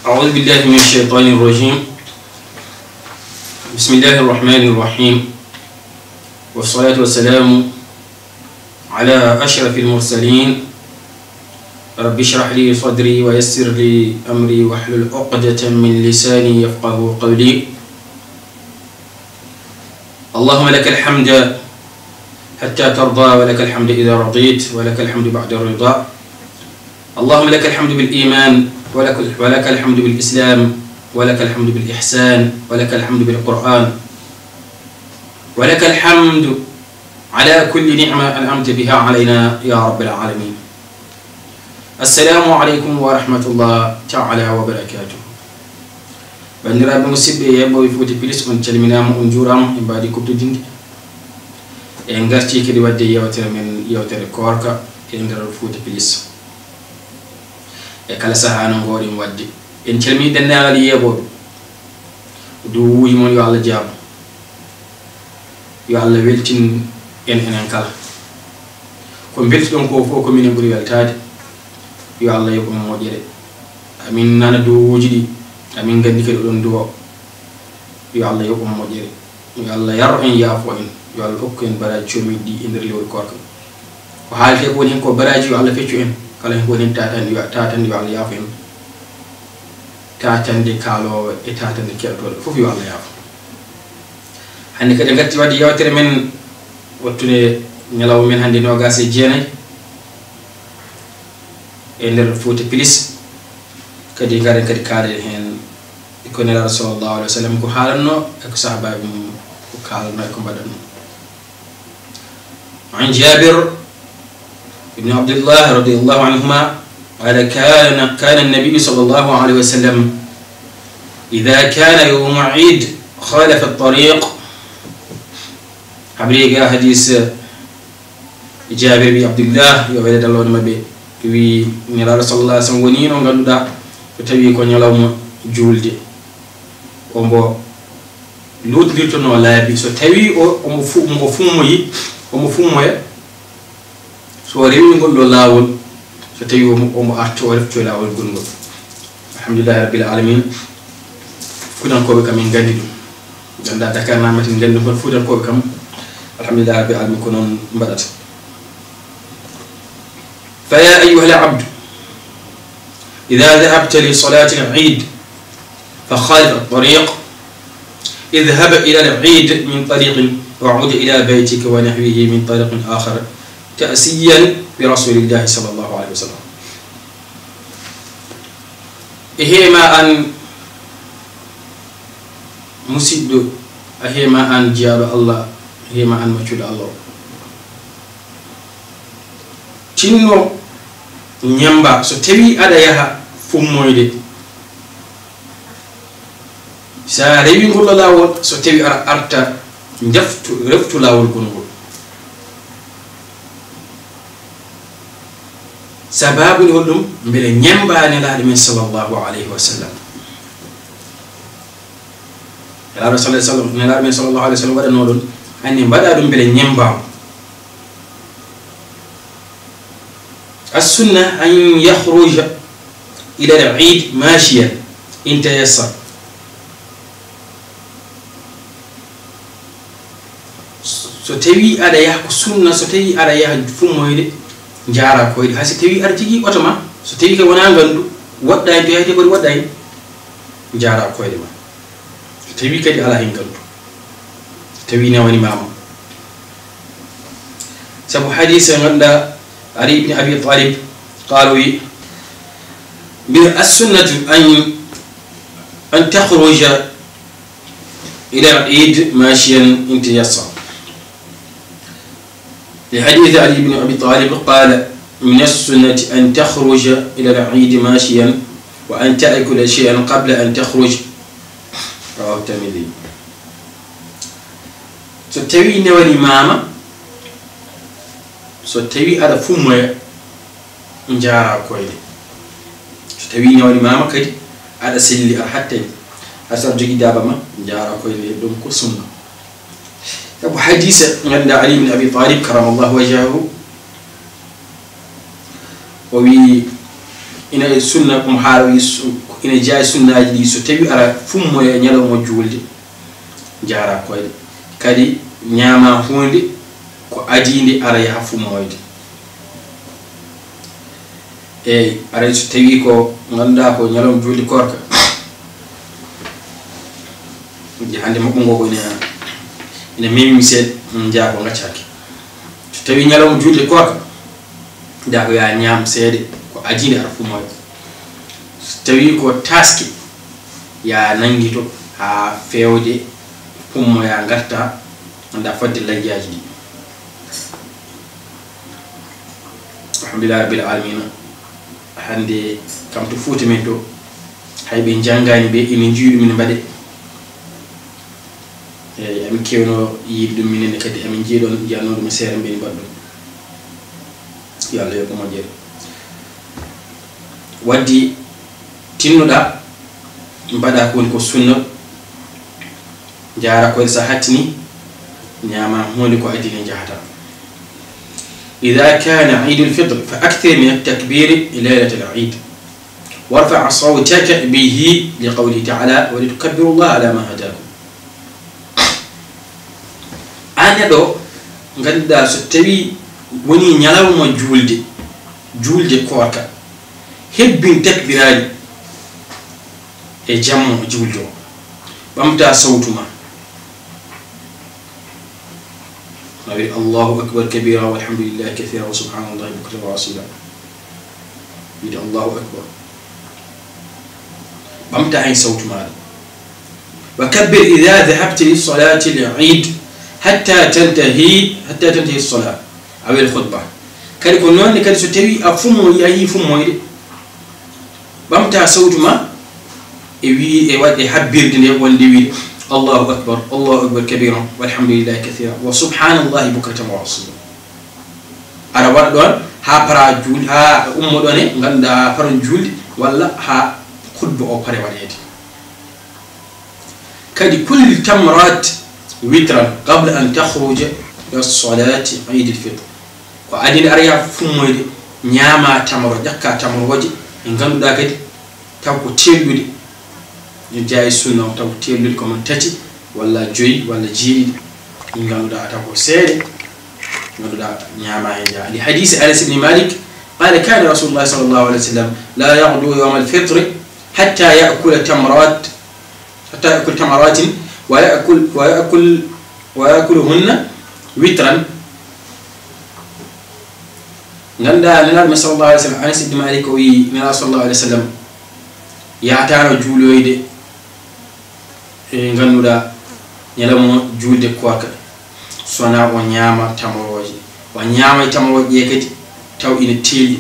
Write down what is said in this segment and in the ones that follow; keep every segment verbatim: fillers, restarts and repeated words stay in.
أعوذ بالله من الشيطان الرجيم. بسم الله الرحمن الرحيم. والصلاة والسلام على أشرف المرسلين. رب اشرح لي صدري ويسر لي أمري واحلل عقدة من لساني يفقه قولي. اللهم لك الحمد حتى ترضى، ولك الحمد إذا رضيت، ولك الحمد بعد الرضا. اللهم لك الحمد بالإيمان، ولك، ولك الحمد بالإسلام، ولك الحمد بالإحسان، ولك الحمد بالقرآن، ولك الحمد على كل نعمة أنعمت بها علينا يا رب العالمين. Assalamu aleykum wa rahmatullah taala wa barakatuh. Banndiraaɓe musidɓe yeeɓooɓe Fuuta Pilis, on calminaama, on njuuraama, en mbaadi kuɓtodinde. En ngartii kadi waɗde yeewtere men, yeewtere koorka e nder Fuuta Pilis. E kala sahaa no ngoowɗen waɗde. En calminii denndaangal yeeɓooɓe. Duwuuji mon yo Allah jaabo. Yo Allah weltin en enen kala. Ko mbeltuɗon ko fof ko minen ɓuri weltaade. Yo Allah yoɓ on moƴƴere. Amin nana duwuuji ɗi. Amin nganndi kadi oɗon duwo. Yo Allah yoɓ on moƴƴere. Yo Allah yar en, yaafo en. Yo Allah okku en baraaji coomiiɗi ɗi e nder lewru koorka. Ko haaletee ko woni heen ko baraaji, yo Allah feccu en. Kala heen ko woni heen taatande, yo, taatande, yo Allah yaafo en. Taatande kaaloowo e taatande keɗotooɗo fof, yo Allah yaafo. Hannde kadi en ngartii waɗde yeewtere men, wattude ñalawma men hannde noogaas e jeenayi e nder Fuuta Pilis. Kadi ngaren kadi kaalen heen e ko Nelaaɗo sallallahu alaihi wa sallam ko haalanno e ko sahabaaɓe mum ko kaalanno e ko mbaɗanno. عن جابر بن عبد الله رضي الله عنهما قال: كان، كان النبي صلى الله عليه وسلم إذا كان يوم عيد خالف الطريق. Habri ga hadis Jabir bi Abdillah, yo wele dallode maɓɓe, wi Nelaaɗo sallallahu alaihi wa sallam woni no ngannduɗaa so tawi ko ñalawma juulde, omo luutndirtono laabi, so tawi o, omo fu-, omo fummoyi, omo fummoya, so o rewi ngol ɗo laawol, so tawi omo, omo arto, o refto e laawol gongol. Alhamdulillahi Rabbil Alamin. Fuutankooɓe kam en nganndi ɗum. Nganndaa Dakar na matin nganndi ɗum, kono Fuutankooɓe kam, alhamdulillahi Rabbil Alamin, ko noon mbaɗata. فيا أيها العبد، إذا ذهبت لصلاة العيد فخالف الطريق، اذهب إلى العيد من طريق وعد إلى بيتك ونحوه من طريق آخر، تأسيا برسول الله صلى الله عليه وسلم. E heema an musiɗɗo, a heema an jiyaaɗo Allah, a heema an maccuɗo Allah o. Tinno ñemmba so tawi aɗa yaha fummoyde. Sa rewi ngol laawol, so tawi aɗa arta, njaftu, reftu laawol gongol. Sababu ni holɗum? Mbele ñemmba Nelaaɗo men sallallahu alayhi wa sallam. Nelaaɗo sallallahu alayhi wa sallam, Nelaaɗo men sallallahu alayhi wa sallam waɗanno ɗum, anni mbaɗa ɗum mbele ñemmba mo. السنة أن يخرج إلى العيد ماشيا إن تيسر. So tawi aɗa yaha, ko sunna, so tawi aɗa yaha fummoyde, njaara koyɗe. Hay so tawi aɗa jogii oto ma, so tawi kay wonaa nganndu, woɗɗaani to yahete, kadi woɗɗaani, njaara koyɗe ma. So tawi kadi alaa heen nganndu, so tawi newani ma ma. Sabu hadiis ngannduɗaa, Ali ibn Abi Talib, qaala wi, mbi السنة أن، أن تخرج إلى العيد ماشيا إن تيسر. لحديث علي بن أبي طالب قال: من السنة أن تخرج إلى العيد ماشيا وأن تأكل شيئا قبل أن تخرج. رواه الترمذي. So tawi newani ma ma, so tawi aɗa fummoya, njaara koyɗe. So tawi newani ma ma kadi, aɗa selli, aɗa hattani, hay so aɗa jogii daaba ma, njaara koyɗe, ɗum ko sunna. Sabu hadiisa ngannduɗaa Ali ibn Abi Talib, karamallahu wajhahu, o wi ina e sunna, omo haala, o wi su-, Ina jeyaa e sunnaaji ɗi, so tawii aɗa fummoya ñalawma juulde, njaara koyɗe. Kadi ñaama huunde ko adiinde aɗa yaha fummoyde. Eey, aray so tawii ko ngannduɗaa ko ñalawma juulde koorka, nde hannde maɓɓo ngo ko ina, ina memi seeɗa, njaha ko ngaccaaki. So tawii ñalawma juulde koorka, njaha ko yaha ñaam seeɗa, ko adiinde aɗa fummoya. So tawii ko taaske, yaha nanngito haa feewde, fummoya ngarta, annda fodde layyaaji ɗi. Alhamdulillahi rabbil alamina. Hannde kam to Fuuta men to, hay ɓe njanngaani ɓe, ina njiyi ɗum ina mbaɗe. Eey, amin keewno yiide ɗum minen ne kadi, amin njiya ɗoon, njiyatnoo ɗum e seeɗa mbeɗa mbaɗa ɗum. Yo Allah yoɓ moƴƴere. Waddi tinnoɗaa, mbaɗaa ko woni ko sunna, njaara koyɗe so a hattini, ñaama huunde ko adiinde njahata. إذا كان عيد الفطر فأكثر من التكبير ليلة العيد وارفع صوتك به لقوله تعالى ولتكبروا الله على ما هداكم. Aan neɗɗo, ngannduɗaa so tawii wonii ñalawma juulde, juulde koorka, hebbin takbiraaji e jamma juulde o, ɓamtaa sawtu ma, a wiya Allahu akbar kabira walhamdulillahi kathira wa subhanallahi bukratan wa asila. Wiide Allahu akbar. Ɓamtaa heen sawtu maaɗa. وكبر إذا ذهبت لصلاة العيد حتى تنتهي، حتى تنتهي الصلاة أو الخطبة. Kadi ko noon ne kadi so tawii a fummoyi, a yii fummoyde, ɓamtaa sawtu ma e wii, e waɗde habbirde nde wonde wiide, Allahu akbar, Allahu akbar kabira, walhamdulillahi kathira, wa subhanallahi bukratan wa asila. Aɗa waɗa ɗoon haa para juul-, haa ummo ɗoon e ngannduɗaa haa paron juulde walla haa khutba o pare waɗeede. Kadi كل تمرة وترا قبل أن تخرج إلى صلاة عيد الفطر. Ko adii nde aɗa yaha fummoyde, ñaama tamaro, ƴakka tamarooje ɗe ngannduɗaa kadi taw ko teelɗuɗe. Ina jeyaa e sunna o taw ko teelɗuɗe ko man tati walla joyi walla jeeɗiɗi. Ɗi ngannduɗaa taw ko seeɗa, ngannduɗaa ñaama heen njaha. لحديث أنس بن مالك قال كان رسول الله صلى الله عليه وسلم لا يغدو يوم الفطر حتى يأكل تمرات، حتى يأكل تمرات ويأكل، ويأكل، ويأكلهن وترا. Ngannduɗaa Nelaaɗo men sallallahu alayhi wa sallam, Anas ibn Malik o wiyi Nelaaɗo sallallahu alayhi wa sallam yahataano juuloyde e ngannduɗaa ñalawma juulde koorka, so wonaa o ñaama tamarooje. O ñaama e tamarooje ɗe kadi taw ina teelɗi,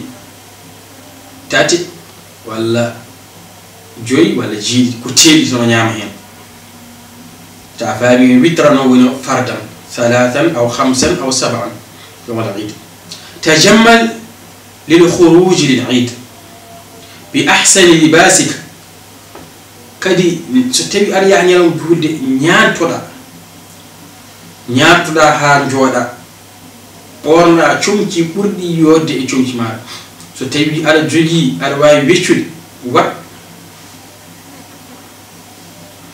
tati walla joyi walla jeeɗiɗi, ko teelɗi tan o ñaama heen. Ta faami witra noon woni fardan, ثلاثا أو خمسا أو سبعا يوم العيد. تجمل للخروج للعيد بأحسن لباسك. Kadi, so tawii aɗa yaha ñalawma juulde, ñaantoɗaa, ñaantoɗaa haa njooɗaa, ɓoornoɗaa comci ɓurɗi yooɗde e comci maaɗa. So tawii aɗa jogii, aɗa waawi weccude, waɗ.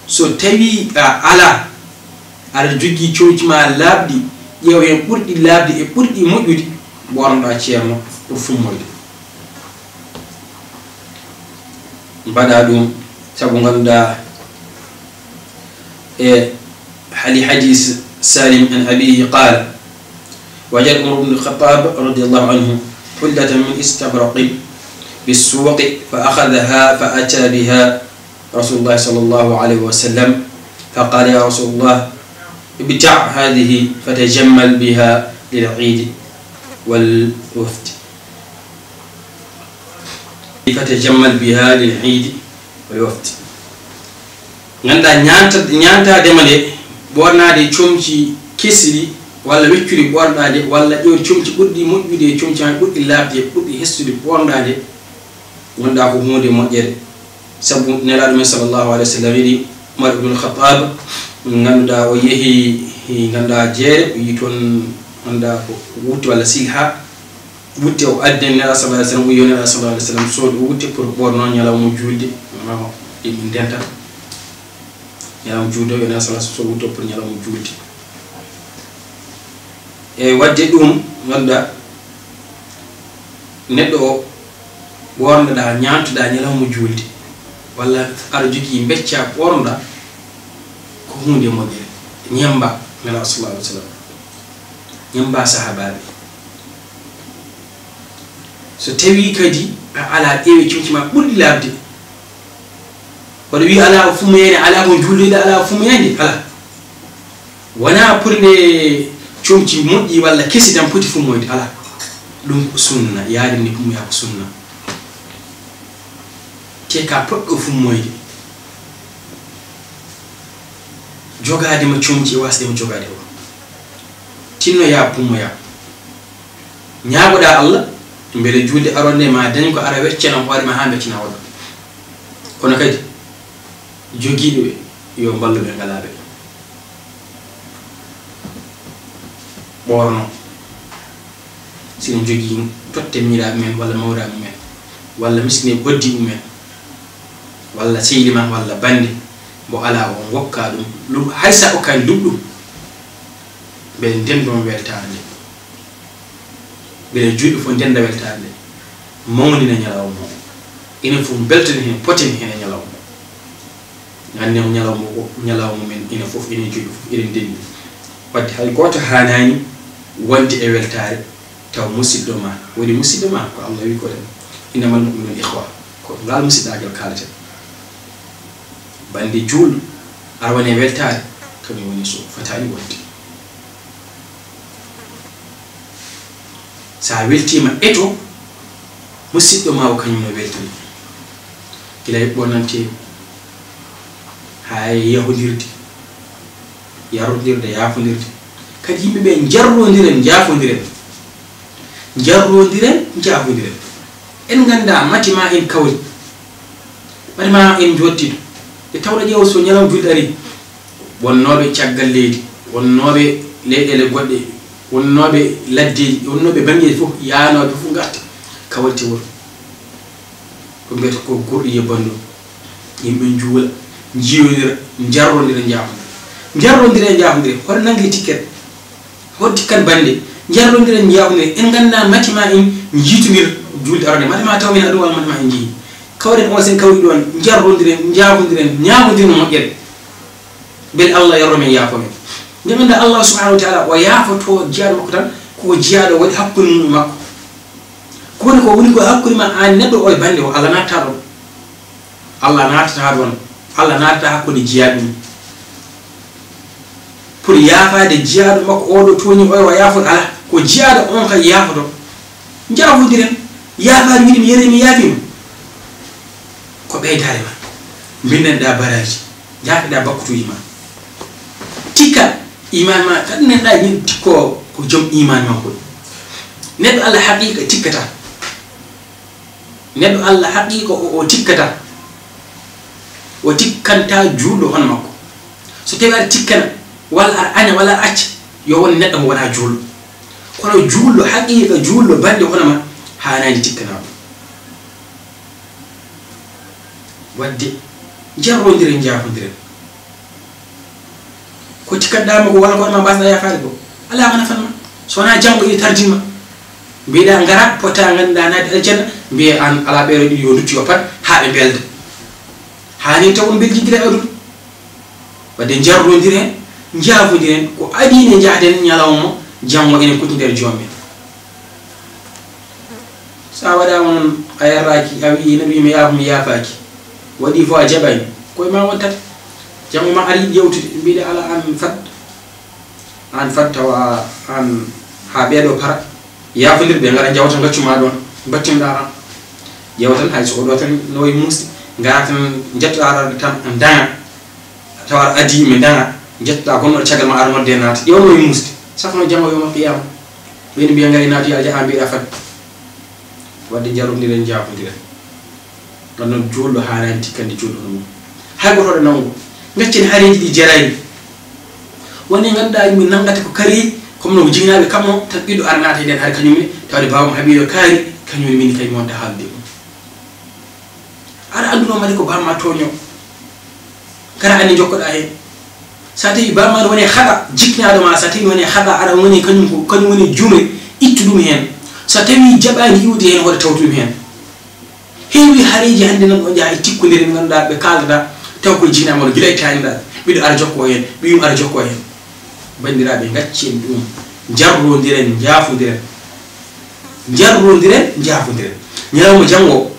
So tawii a alaa, aɗa jogii comci ma laaɓɗi, ƴeew heen ɓurɗi laaɓde e ɓurɗi moƴƴude, ɓoornoɗaa ceerno pour fummoyde. Mbaɗa ɗum, sabu ngannduɗaa e hali hadis Salim an abihi qala, وجد عمر بن الخطاب رضي الله عنه حلة من استبرق بالسوق فأخذها فأتى بها رسول الله صلى الله عليه وسلم فقال، يا رسول الله، ابتع هذه فتجمل بها للعيد والوفد. فتجمل بها للعيد والوفد. Ngannduɗaa ñaanta-, ñaantaade ma nde, ɓoornaade comci kesiri, walla weccude ɓoornaade, walla ƴeewde comci ɓurɗi moƴƴude e comci haa ɓurɗi laaɓde, ɓurɗi hesude ɓoornaade, ngannduɗaa ko huunde moƴƴere. Sabu Nelaaɗo men sallallahu alayhi wa sallam wiyi Umar ibn Khattab, ngannduɗaa o yehi, ngannduɗaa jeere, o yii toon, ngannduɗaa ko wutte walla silha, Wutte o addi Nelaaɗo sallallahu alayhi wa sallam, o wiyi yo Nelaaɗo sallallahu alayhi wa sallam soodo wutte pour ɓoorno ñalawma juulde, ma o ɗi min ndenta. Ñalawma juulde o, yo Nelaaɗo sallallahu alayhi wa sallam soodo wutte pour ñalawma juulde. E waɗde ɗum, ngannduɗaa, neɗɗo o ɓoornoɗaa, ñaantoɗaa ñalawma juulde, walla aɗa jogii mbecca ɓoornoɗaa, ko huunde moƴƴere. Ñemmba Nelaaɗo sallallahu alayhi wa sallam. Ñemmba sahaabaaɓe. So tawii kadi a alaa ɗeewe comci ma ɓurɗi laaɓde, waɗa wiya alaa ko fummoyeende, alaa ko juulde, alaa ko fummoyeende, alaa. Wonaa pour nde comci moƴƴi walla kesi tan poti fummoyde, alaa. Ɗum ko sunna, yaade nde fummoyaa ko sunna. Te ka poɗɗo fummoyde, jogaade ma comci e waasde ma jogaade o. Tinnoyaa, pummoyaa. Ñaagoɗaa Allah, mbele juulde aronde ma dañ ko ara weccana hoore ma haa mbeccana hoore. Kono kadi, jogiiɓe ɓe, yo mballu ɓe ngalaaɓe. Ɓoorno, si en jogii totte miiraaɓe men walla mawraaɓe men, walla miskine hoddi mumen, walla sehil ma, walla bannde, mbo alaa o, ngokkaa ɗum, lu-, hay so a okkaani ɗum ɗum, mbele ndenndon weltaare nde. Mbele juulɓe fof ndennda weltaare nde, mawnina ñalawma o. Enen fof mbeltanen heen, poten heen e ñalawma o. Ngannden ñalawma o, ñalawma men, enen fof, enen juulɓe fof, eɗen ndenndi. Wadde hay gooto haanaani wonde e weltaare taw musiɗɗo ma, woni musiɗɗo ma, ko Allah wi ko tan, "Innamal mu'minuna ikhwa." Ko ngal musiɗɗaagal kaaleten. Bannde juulɗo, aɗa woni e weltaare, kañum woni so fotaani wonde. So a weltiima, eto musiɗɗo ma o, kañum no weltani. Gila e ɓoonanteeri, haa e yahondirde, yarondirde, yaafondirde. Kadi yimɓe ɓe njarrondiren, njaafondiren. Njarrondiren, njaafondiren. En nganndaa mati ma en kawri. Mati ma en njottido. E tawɗa ƴeewa so ñalawma juulɗo ari. Wonnooɓe caggal leydi, wonnooɓe leyɗeele goɗɗe, wonnooɓe laddeeji, wonnooɓe banngeeji fof, yaanooɓe fof ngarta, kawrite wuro. Ko mbiyata ko gurɗi yebban ɗum. Yimɓe njuula, njiwondira, njarrondira, njaafondira. Njarrondira e njaafondira, hoto nannge ticket. Hoddi kan bannde, njarrondira, njaafondira. En nganndaa mati ma en njiitondir juulde arande. Mati ma taw men aɗum walla mati ma en njii. Kawren on sen kawri ɗoon, njarrondiren, njaafondiren, ñaagondiren moƴƴere. Mbele Allah yaroo men, yaafoo men. Nde nganndaa Allah subhanahu wa taala, o yaafoto jiyaaɗo makko tan, ko jiyaaɗo waɗi hakkunde mum e makko. Ko woni ko woni ko hakkunde ma aan neɗɗo o e bannde o, Allah naatataa ɗoon. Allah naatataa ɗoon. Allah naatataa hakkunde jiyaaɓe mum. Pour yaafaade jiyaaɗo makko, oo ɗo tooñi, oya o yaafoto, alaa. Ko jiyaaɗo on kay yaafoto. Njaafondiren, yaafaade, wiide mi yerii, mi yaafiima. Ko ɓeydaare ma. Mbinnanɗaa baraaji, njaafiɗaa bakkutuuji ma. Tikka imaan ma, kadi nanɗaa yimɓe tikkoo ko joom imaan ma ko. Neɗɗo Allah haqiiqa tikkataa. Neɗɗo Allah haqiiqa o, o tikkataa. O tikkantaa juulɗo hono makko. So tawii aɗa tikkana, walla aɗa aña, walla aɗa acca, yo won neɗɗo mo wonaa juulɗo. Kono juulɗo haqiiqa, juulɗo bannde hono ma, haanaani tikkanaama. Wadde, njarrondiren, njaafondiren. Ko tikkanɗaa mo ko walla ko hono ma mbaasɗaa yaafaade ko, alaa ko nafan ma. So wonaa janngo ina tardin ma. Mbiɗa ngara, potaa ngannduɗaa naade aljanna, mbiye aan alaa ɓeeɗo ɗiɗi yo nduttu yo pat, haa ɓe mbelda. Haani taw on mbeljidira e aduna. Wadde njarrondiren, njaafondiren, ko adii ne njahden ñalawma, janngo enen kucciden joom men. So a waɗaama noon, a yarraaki, a wiyi, neɗɗo wiyi mi yaafo, mi yaafaaki. Waɗi fof a jaɓaani. Ko e ma wontata. Janngo ma ar yiɗi yewtude, mbiɗa alaa aan fat. Aan fat tawa aan haa ɓeeɗo para. Yaafondirɓe ngara njawta ngaccu ma ɗoon, mbattinɗaa tan. Ƴeewa tan hay so ko ɗo tan no wayi muusde. Ngara tan njettoɗaa tan daŋa. Tawa aɗa adii yimɓe daŋa, njettoɗaa gonɗo caggal ma ara nodde naata. Ƴeewa no wayi muusde. Safno janngo yawmal qiyaama. Ɓeen mbiya ngari naati aljanna, haa mbiɗa fat. Wadde njarondiren, njaafondiren. Ɗon noon juulɗo haanaani tikkande juulɗo no mum. Hay gooto waɗa nanngu. Ngaccen hareeji ɗi jaraani. Woni ngannduɗaa yimɓe nanngata ko kareeji, ko Ɗum no jiginaɓe kammo tan ɓiɗɗo ara naata e nden hari kañum ne, tawde baaba mo haɓiɗo kaari, kañum ne min kay mi wonta haalde ɗum. Aɗa annduno made ko bamma tooño. Kara anni jokkoɗa heen. So a tawi bamma ne woni haɗa, jiknaɗo ma, so a tawi woni haɗa, aɗa woni kañum ko, kañum woni juumre, ittu ɗum heen. So tawi jaɓani iwde heen, hoto tawtu ɗum heen. Heewi hareeji hannde nan ɗo njaha e tikkondiren ngannduɗaa ɓe kaaldata taw koye jiknaama no gila e taaniraaɓe. Ɓiɗo ara jokko heen, ɓiyum ara jokko heen. Banndiraaɓe, ngaccen ɗum, njarrondiren, njaafondiren. Njarrondiren, njaafondiren. Ñalawma janngo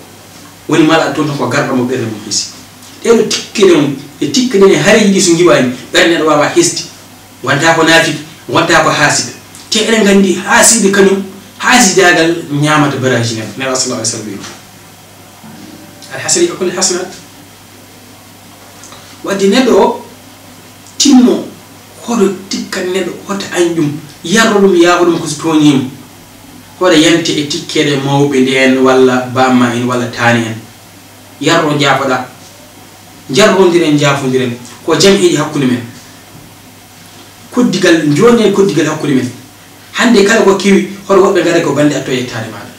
woni mala toon ko garɗo mo ɓernde mum hisi. Ɗeɗo tikkere mum e tikkere e hareeji ɗi so ngiwaani ɓernde ɗo waawa hesde. Wonta ko naafiki, wonta ko haasida. Te eɗen nganndi haasida kañum, haasidaagal ñaamata baraaji neɗɗo. Nela sallallahu alaihi wasallam. Alhasadi akul hasanat. Wadde neɗɗo o tinno hoto tikka neɗɗo, hoto añ ɗum, yarro ɗum, yaago ɗum ko so tooñiima. Hoto yante e tikkere mawɓe nden walla bamma en walla taani en. Yarro jaafoɗa. Njarrondiren, njaafondiren. Ko jam heeƴi hakkunde men. Koddigal, njonen koddigal hakkunde men. Hannde kala ko kewi, hoto woɓɓe ngare ko bannde atto yettaade maaɗa.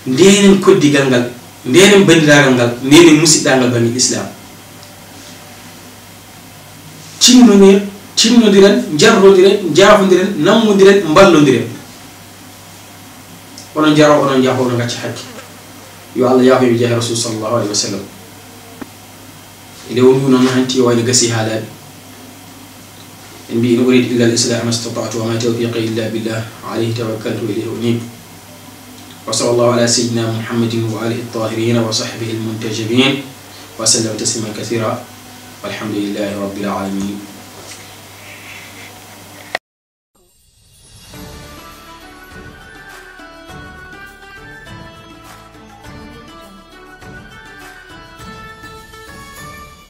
Ndenen koddigal ngal, ndenen banndiraagal ngal, ndenen musiɗɗaagal bannge Islam. Tinnodir, tinnodiren, njarrodiren, njaafondiren, nammodiren, mballondiren. Onon njaro, onon njaafa, onon ngacca hakke. Yo Allah yaafo e jaahi Rasul sallallahu alaihi wasallam. Ene woni noon hanti o wayno gasi haalaaɓe. En mbi in uridu illa al islah ma istata'tu wa ma tawfiqi illa billah alayhi tawakkaltu wa ilayhi unib. Wa sallallahu ala sayyidina Muhammadin wa alihi at-tahirin wa sahbihi al-muntajabin wa sallam tasliman kathira. Walhamdulillahi rabbil alamin.